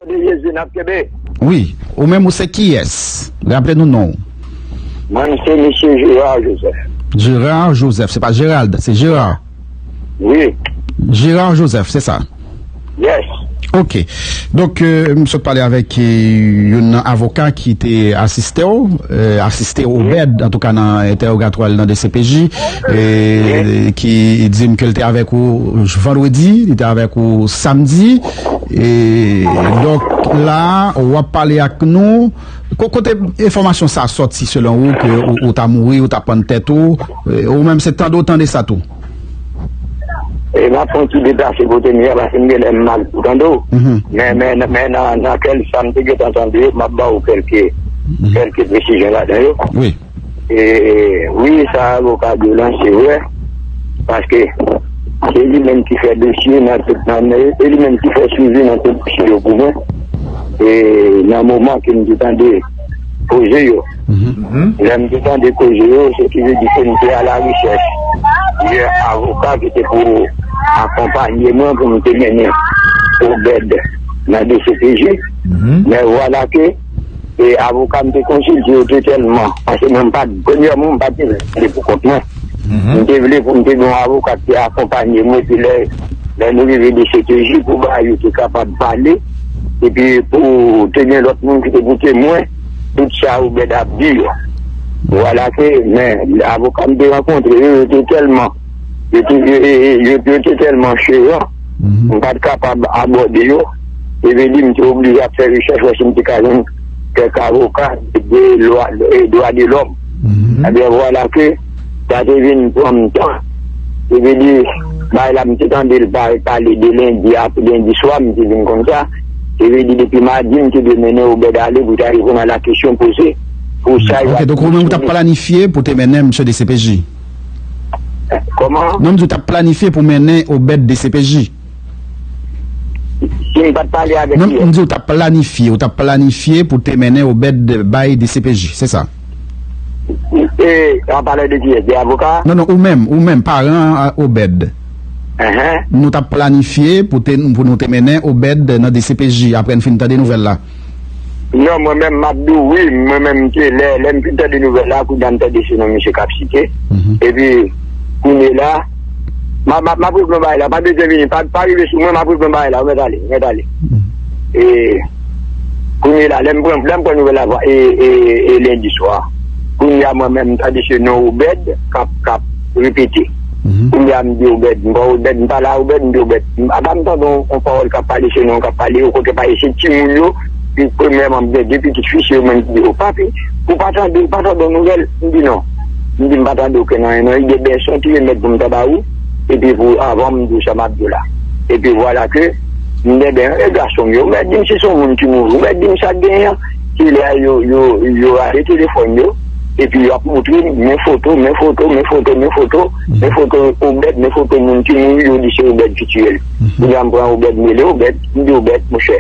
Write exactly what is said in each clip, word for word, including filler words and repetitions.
De Jezi n ap kenbe. Wi, ou menm ou se kiyès? Raple nou non w. Mwen se Mesye Gérard Joseph. Gérard Joseph, se pa Gérald, se Gérard. Wi. Gérard Joseph, se sa? Yes. Ok. Donk, euh, m sot pale avèk, euh, youn nan avoka ki te asiste w, euh, asiste Obed, antouka nan entèwogatwa l nan D C P J, euh, ki di m ke l te avèk ou vandredi, li te avèk ou samdi. E, donk, la, w ap pale ak nou. Ko-, kote enfòmasyon sa a sòti selon ou, ke ou, ou ta mouri, ou ta pann tèt ou, e, ou menm se tande w tande sa tou? E m ap fè yon ti deplase kote m ye a, paske m genlè m mal pou tande w. Mhm. Men, men, men nan, nan kèl sa m te gentan tande yo, m ap ba w kèlke, mhm, kèlke presizyon ladan yo. Wi. E, wi, sa avoka di w lan, se vre. Paske se li menm ki fè dosye nan tout, nan, e li menm ki fè swivi nan tout dosye yo pou mwen. E nan moman ke m te tande koze yo, mhm, lè m te tande koze yo, se ki vle di ke m te a la rechèch de avoka ki te pou akonpanye mwen pou m te mennen Obed nan D C P J. Mhm. Men vwala ke e avoka m te konsilte yo te tèlman, paske mwen m pa t, premyèman, mwen m pa t vle pou kont mwen. Mhm. M te vle pou m te gen yon avoka ki te akonpanye mwen, epi lè, lè nou rive de C T J, pou bagay yo te kapab pale, epi pou te gen lòt moun ki te pou temwen tout sa Obed ap di yo. Vwala ke, men, avoka m te rankontre yo, yo te tèlman Yo te, yo, yo, yo, yo te tèlman cheran, mhm, m pa t kapab abòde yo. E vle di, m te oblije ap fè rechèch, wè si m te ka jwenn kèk avoka de lwa, e dwa de lòm. Mhm. Ebyen, vwala ke sa te vin pran m tan. E vle di, bagay la, m te tande l pa-, pale de lendi, ap-, lendi swa, m te vin konn sa. E vle di, depi madi, m te dwe mennen Obed ale pou ta reponn a la kesyon poze. Pou sa, ok, donk, ou menm, ou t ap planifye pou te mennen misye de C P J? Kòman? Non, m di w t ap planifye pou mennen Obed de C P J. Si m pa t pale avèk li. Non, m di w t ap planifye, ou t ap planifye pou te mennen Obed bay de C P J, se sa? E, an pale de kiyès? De avoka? Non, non, ou menm, ou menm, paran a Obed. Enhen. Nou t ap planifye pou te, pou nou te mennen Obed nan de C P J, apre n fin tande nouvèl la. Non, mwen menm, m ap di w wi, mwen menm, m te, lè, lè m fin tande nouvèl la, kounye a m tande se non misye k ap site. Mhm. Epi, kounye la, m a, m a, m ap regle yon bagay la, pa bezwen vini, pa, pa rive sou mwen, m ap regle yon bagay la, ou mèt ale, ou mèt ale. Mhm. E, kounye la, lè m pran, lè m pran nouvèl la, e, e, e lendi swa, kounye a, mwen menm, m tande se non Obed k ap, k ap repete. Mhm. Kounye a, m di Obed, m pran Obed, m pale a Obed, m di Obed, apa m tande yon, yon pawòl k ap pale, se non k ap pale, okontrè, pa se timoun yo, pi premyèman, m gen de pitit fi, se yo menm ki di, o papi, ou pa tande, ou pa tande yon nouvèl? M di non. M di, m pa tande okenn anyen, non, Ibè, se yon ti remèd pou m ta ba ou, epi pou, avan m di w sa m ap di w la. Epi vwala ke, m gen, ben, e gason m yo, ou mèt di m si se yon moun ki mouri, ou mèt di m sa k genyen an, ki lè a yo, yo, yo rale telefòn yo, epi y ap montre m, men foto, men foto, men foto, men foto, men foto Obed, men foto moun ki mouri, yo di se Obed ki tiye l. Mhm. Kounye a m pran Obed, m rele Obed, m di Obed, monchè,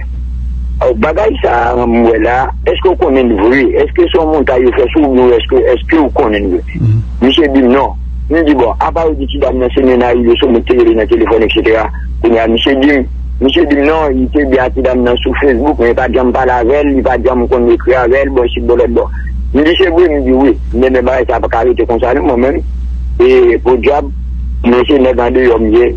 euh, bagay sa a m wè la, èske w konnen l vre? Èske se yon montay yo fè sou ou, oubyen èske, èske w konnen l vre? Mhm. Misye di m non. M di bon, apa yo di ti dam nan se menaj li, se moun ki te rele nan telefòn, etsetera. Kounye a, misye di m, misye di m non, li te byen ak ti dam nan sou Facebook, men li pa t janm pale avè l, li pa t janm konn ekri avè l, bò isit, bò lòt bò. M di se vre, m di wi. M di men bagay sa pa ka rete konsa non, mwen menm. E podyab, mwen se nèg andeyò m ye.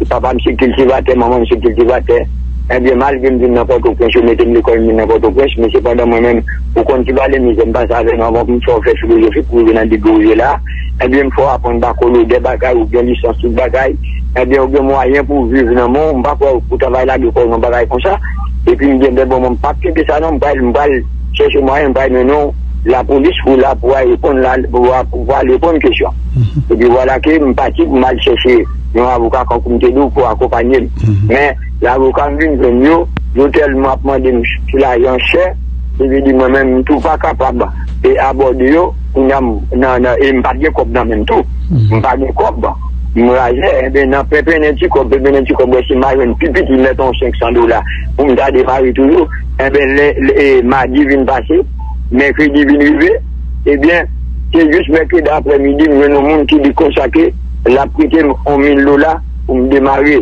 Papa m se kiltivatè, manman m se kiltivatè. Ebyen, malgre m vin nan Pòtoprens, yo mete m lekòl, m vin nan Pòtoprens, men sepandan mwen menm, ou konn ki vale mizè m pase avè nou anvan pou m fè w fè filozofi pou rive nan degre w ye la. Ebyen, m fè w aprann bakolodè bagay oubyen lisans tout bagay. Ebyen, ou gen mwayen pou w viv nan men w, m pa kwè ou ta va lage kò w nan bagay konsa. Epi m gen de bon, m p ap kenbe sa non, m pral, m pral chèche mwayen, m pral mennen w lapolis, ou la pou w al reponn la, pou w al, pou w al reponn kesyon. Mhm. Epi vwala ke m pati pou m al chèche yon avoka kankou m te di w pou akonpanye m. Mhm. Men, avoka m vin jwenn yo, yo tèlman ap mande m sou lajan chè, se vle di mwen menm m tou pa kapab e abòde yo, kounye a m nan, nan, e m pa t gen kòb nan men m tou. Mhm. M pa gen kòb. M raje, enben, nan penpennen ti kòb, penpennen ti kòb, wè si m a jwenn pi piti mèt yon senk san dola pou m ta demare toujou. Enben, lè, lè, e, madi vin pase, mèkredi vin rive, ebyen, se jis mèkredi aprèmidi, m jwenn yon moun ki di konsa ke l ap prete m yon mil dola pou m demare,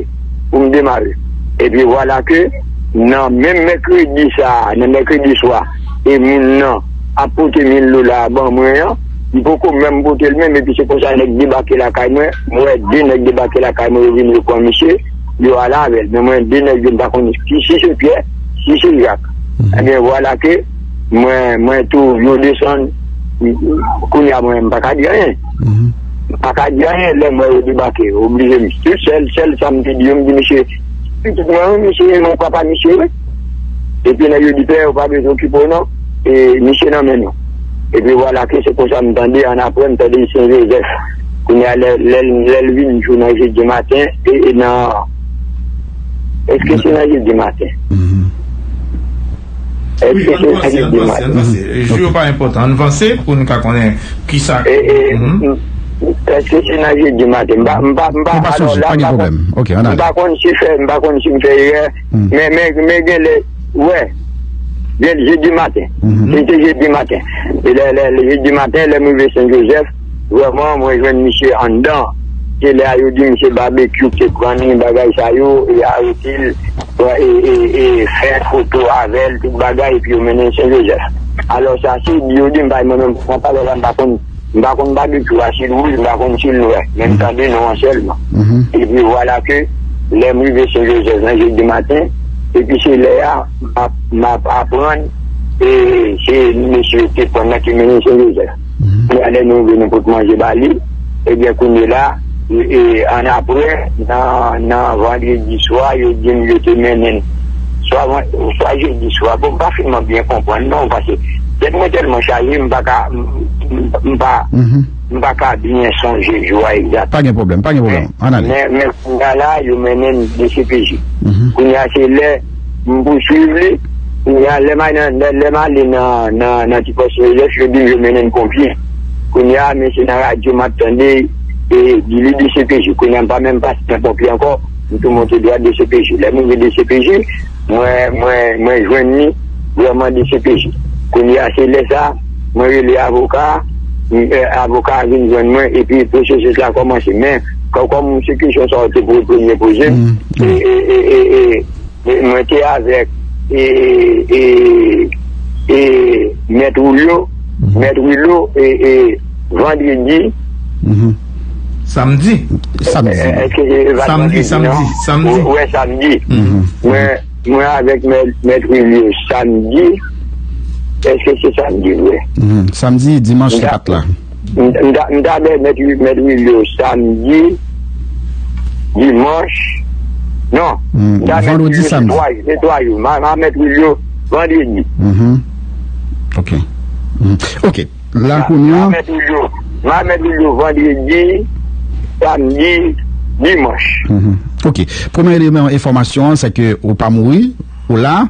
pou m demare. Epi vwala ke nan menm mèkredi sa a, nan mèkredi swa, e moun nan ap pote mil dola a ban mwen an, li poko menm pote l menm, epi se konsa nèg debake lakay mwen, mwen wè de nèg debake lakay mwen, yo vin yo pran misye, yo ale avè l. Men mwen, de nèg yo, m pa konn si, si se Pyè, si se Jak. Ebyen, vwala ke mwen, mwen tou, yo desann, kounye a mwen, m pa ka di anyen. M pa ka di anyen, lè m wè yo debake, oblije m. Se sèl, sèl sa m te di yo, m di, "Misye, pitit mwen, wi, misye, mwen papa misye, wi." Epi nèg yo di, "Pè, ou pa bezwen okipe w non, e misye nan men nou." Epi vwala ke se konsa m tande, annapre m tande Sen Jozèf. Kounye a, lè, lè, lè l vin jou nan jedi maten, e, e nan, èske se nan jedi maten? Èske se nan jedi maten? Jou yo pa enpòtan. Ann vanse pou nou ka konnen kisa. E, e, èske se nan jedi maten? M pa, m pa, m pa, alò la, m pa konn, m pa konn si fè, m pa konn si m fè erè. Men, men, men gen lè, wè, gen jedi maten. Se te jedi maten. E lè, lè, lè jedi maten, lè m rive Sen Jozèf, vrèman, mwen jwenn misye anndan. Se lè a yo di misye Babekyou ki te pran li, bagay sa yo, e arete l, e, e, e fè foto avè l, tout bagay, epi yo mennen l Sen Jozèf. Alò sa, se di yo di m, bay mwen menm, pran pale la, m pa konn, m pa konn Babekyou a, si l wouj, m pa konn si l nwè, men m tande non an sèlman. Epi vwala ke lè m rive Sen Jozèf nan jedi maten, epi se lè a, m ap, m ap aprann, e se mesye yo te pran nan ki mennen Sen Jozèf. Kounye a lè nou rive, nou pot manje ba li, ebyen kounye la, e, e, annapre, nan, nan vandredi swa, yo di m yo te mennen l. Swa van-, swa jedi swa, bon, m pa finman byen konprann non, paske tèt mwen tèlman chaje, m pa ka, m, m, m pa, m pa ka byen sonje jou a egzat. Pa gen pwoblèm, pa gen pwoblèm. Ann ale. Men, men kounye a la, yo mennen m D C P J. Kounye a se lè m pouswiv li, kounye a lè m al nan, lè, lè m ale nan, nan, nan ti pòs Jozèf, yo di m yo mennen m Ponpye. Kounye a, men se nan radyo m ap tande, e, di li D C P J. Kounye a, m pa menm pase nan Ponpye ankò, m tou monte dwat D C P J. Lè m rive D C P J, mwen, mwen, mwen jwenn li vrèman D C P J. Kounye a, se lè sa, mwen rele avoka a, m, e, avoka a vin jwenn mwen, epi pwosesis la kòmanse. Men, kò-, kòm se kesyon sa w te pre-, premye poze m, e, e, e, e, e, e, mwen te avèk, e, e, e, Mèt Willo, Mèt Willo, e, e, vandredi. Samdi. Samdi. E, èske se pa samdi, vandredi, samdi, non? Samdi. Wè, samdi. Mwen, mwen avèk Mèt, Mèt Willo samdi. Èske se samdi, vre? Samdi, dimanch, se pat la. M, m ta, m ta bè Mèt Wi-, Mèt Wilio samdi, dimanch. Non, m ta Mèt Wilio se twa, se twa jou. M a, m a Mèt Wilio vandredi. Ok. Ok. La kounye a. M a Mèt Wilio, m a Mèt Wilio vandredi, samdi, dimanch. Ok. Premye eleman enfòmasyon an, se ke ou pa mouri. Ou la,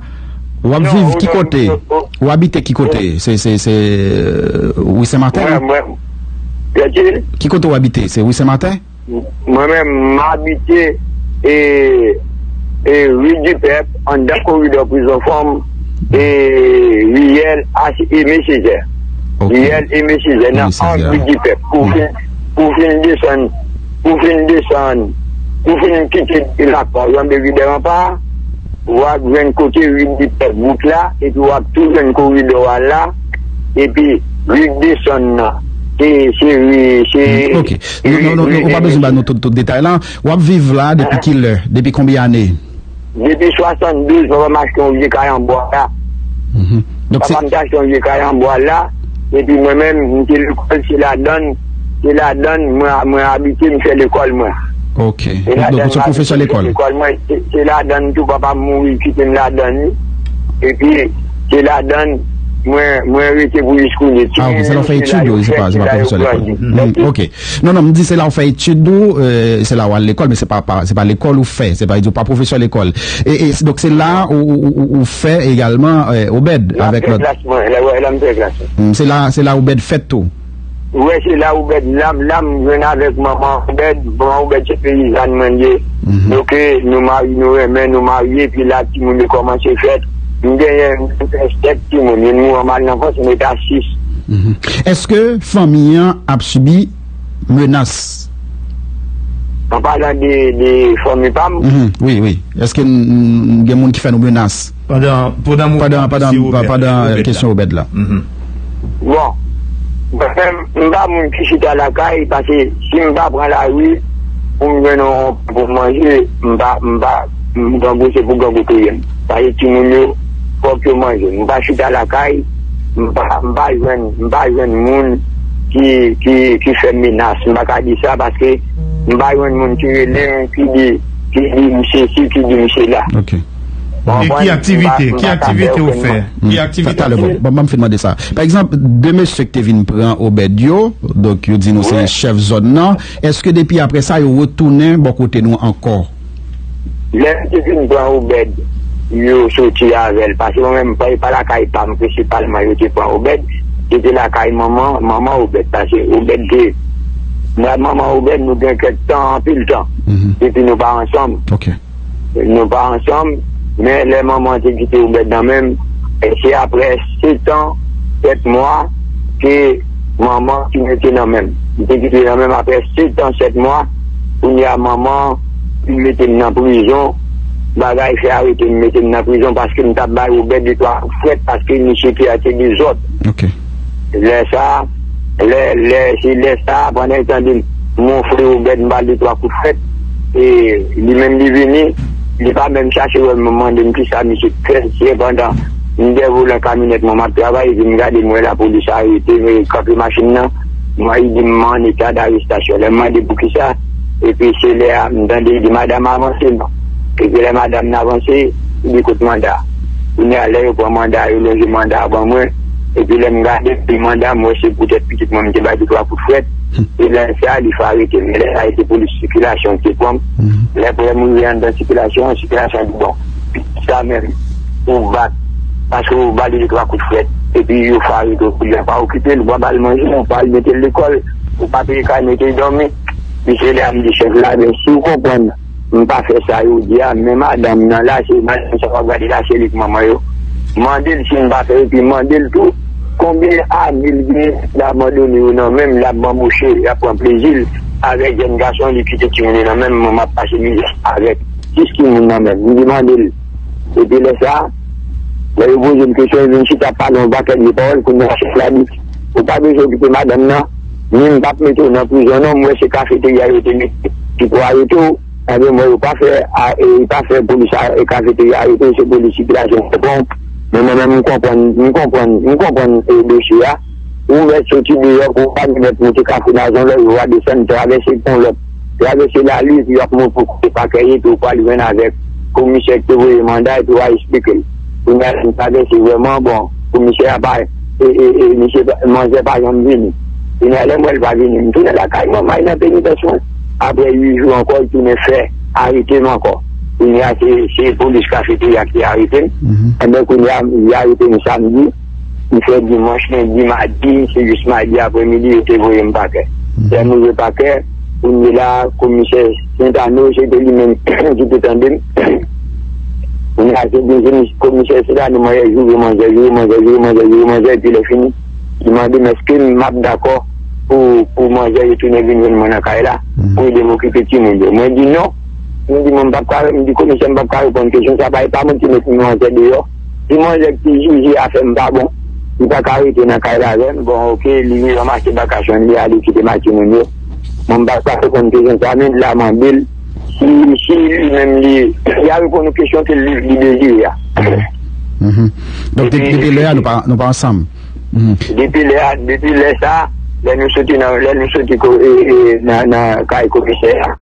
w ap viv ki kote? Ou abite ki kote? Se, se, se, euh, Wi Sen Maten? Mwen, mwen, ki kote w abite? Se Wi Sen Maten? Mwen menm, m abite, e, e, Ri Dipèp, anndan koridò Prizon Fanm, e, riyèl H, Aimé Césaire. Riyèl Aimé Césaire, nan ang Ri Dipèp. Pou fin, pou fin desann, pou fin desann, pou fin kite Lakòz, anbe Ri dè Ranpa, w ap jwenn kote Ri Dipèp bout la, epi w ap tou jwenn koridò a la, epi ri k desann nan, se, se ri, se... Ok. Non, non, non, non, ou pa bezwen ba nou tout, tout detay la. W ap viv la depi ki lè? Depi konbyen ane? Depi swasanndouz, papa m achte yon vye kay an bwa la. Donk, papa m te achte yon vye kay an bwa la, epi mwen menm, m te lekòl, se ladann, se ladann mwen, mwen abite, m fè lekòl mwen. Ok. Se ladann mwen abite, m fè lekòl mwen. Se, se ladann tou, papa m mouri, kite m ladann li. Epi, se ladann mwen, mwen rete pou jis kounye. Ah, ok, se la w fè etid ou, se pa, se pa pwofesè lekòl. Ok. Non, non, m di se la w fè etid ou, euh, se la w al lekòl, men se pa, pa, se pa lekòl ou fè, se pa, ou pa pwofesè lekòl. E, e, donk, se la ou, ou, ou, ou fè egalman, euh, Obèd avèk lòt. La m fè klas mwen, la, wè, la m fè klas mwen. Se la, se la Obèd fèt tou. Wè, se la Obèd, la, la m jwenn avèk manman Obèd, manman Obèd se peyizàn mwen li ye. Donk, nou mari, nou renmen, nou marye, epi la, timoun yo kòmanse fèt. M genyen, m gen sèt timoun, youn mouri, m al nan fòs, m ret a sis. Èske fanmi an ap sibi menas? An palan de, de fanmi pa m. Mhm, wi, wi. Èske n, n, gen moun ki fè nou menas? Pandan, pandan mouvman pandan, pandan, dosye Obed, pandan Obed la. Kesyon Obed la. Mhm. Bon, mwen menm, m pa moun ki chita lakay, paske si m pa pran lari pou m jwenn yon, pou m manje, m pa, m pa, m grangou, se pou grangou touye m. Paske timoun yo, fòk yo manje. M pa chita lakay, m pa, m pa jwenn, m pa jwenn moun ki, ki, ki fè menas. M pa ka di sa paske m pa jwenn moun ki rele m, ki di, ki di m sesi, ki di m sela. Ok. E ki aktivite, ki aktivite ou fè? Ki aktivite? Talè, bon, bon, ban m fin mande sa. Pa egzanp, de mesye ki te vin pran Obed yo, donk yo di nou se chèf zòn nan, èske depi apre sa yo retounen bò kote nou ankò? Lè m te fin pran Obed, yo soti avè l, paske mwen menm, pa, pa lakay pa m prensipalman yo te pran Obed, se te lakay manman, manman Obed, paske Obed te, mwen ak manman Obed, nou gen kèk tan, anpil tan, depi nou pa ansanm. Ok. Nou pa ansanm, men lè manman te kite Obed nan men m, e se aprè sèt an, sèt mwa, ke manman ki mete nan men m. Li te kite nan men m aprè sèt an, sèt mwa, kounye a manman, li mete m nan prizon, bagay fè arete m, mete m nan prizon paske m t ap bay Obed de twa kout frèt paske misye te ate dezòd. Ok. Lè sa, lè, lè, se lè sa, pandan l tande m, m wonfle Obed, m ba l de twa kout frèt, e li menm li vini, li pa menm chache wè m, mande m kisa misye fè, se pandan m dèyè volan kamyonèt mwen m ap travay, epi m gade m wè lapolis arete m, e kanpe machin nan, m wè li di m an eta darestasyon. Lè m mande poukisa, epi se lè a m tande li di madanm avanse non. Epi lè madanm nan avanse, li di kote manda. Kounye a lè yo pran manda, yo lonje manda a ban mwen. Epi lè m gade pi manda, m wè se poutèt pitit mwen m te bay de twa kout frèt. E lè sa, li fè arete m. Men lè sa, se polis sikilasyon ki te pran m. Lè premye m rive anndan sikilasyon an, sikilasyon an di bon, pitit sa menm, ou bat, paske ou ba li de twa kout frèt. Epi yo fè arete w, kounye a pa okipe l, ou pa ba l manje, ou pa al mete l lekòl, ou pa peye kay mete l dòmi. Misye lè a m di chèf la, men si w konprann, m pa fè sa yo di a, men madanm nan la, se madanm sa w ap gade la, se li k manman yo. Mande l si m pa fè, epi mande l tou, konbyen ane l gen, l abandone yo nan men m, l ap banboche, l ap pran plezi l avèk jèn gason, li kite timoun yo nan men m, mwen m ap pase mizè avèk sis timoun nan men m. M demande l. Epi lè sa, lè yo poze m kesyon, yo vin chita pale yon pakèt vye pawòl, kounye a chèf la di, ou pa bezwen okipe madanm nan, ni m p ap mete w nan prizon non, m wè se kafeterya yo te mete ki pou arete w. Ebyen, mwen, yo pa fè, a, e, yo pa fè polis a, e, kafeterya arete, se polis sikilasyon k te pran. Men mwen menm, m konprann, m konprann, m konprann, e, dosye a. Ou mèt soti deyò, pou w pa gen mèt monte Kafou Nazon, lè yo a desann, travèse pon lòt, travèse lari, epi w ap montre w kote pakè ye, epi w pral jwenn avèk komisè ki te voye manda, epi w a eksplike l. Kounye a, lè m travèse vrèman, bon, komisè a pa, e, e, e, misye pa, manzè pa janm vini. Kounye a, lè m wè l pa vini, m tounen lakay manman nan penitansye. Apre uit jou ankò, li tounen fè arete m ankò. Kounye a, se, se polis kafeterya ki arete m. Enben, kounye a, li arete m samdi. M fè dimanch, lendi, madi, se jis madi apremidi, yo te voye m pakè. Lè m rive pakè, kounye la, komisè Sentano, se te li menm ki te tande m. Kounye a, se dezye komisè Sentano, mwen joure manzè, joure manzè, joure manzè, joure manzè, epi lè fini, li mande m èske m ap dakò pou, pou manzè yo tounen vin jwenn mwen nan kay la, pou ede m okipe timoun yo. Mwen di non. M di, mwen, m p ap ka, m di, komisè, m p ap ka reponn kesyon sa, pa, e pa mwen ki met manzè deyò. Si manzè ki jije afè m pa bon, li pa ka rete nan kay la avè m. Bon, oke, li ranmase bagaj li, li ale kite m ak timoun yo. Mwen, m p ap ka reponn kesyon sa, men la, mande l si, si li menm li, li a reponn yon kesyon ke li, li dezire a. Donk, depi, depi lè a, nou pa, nou pa ansanm. Depi lè a, depi lè sa, lè nou soti nan, lè nou soti ko-, e, e, nan, nan kay komisè a.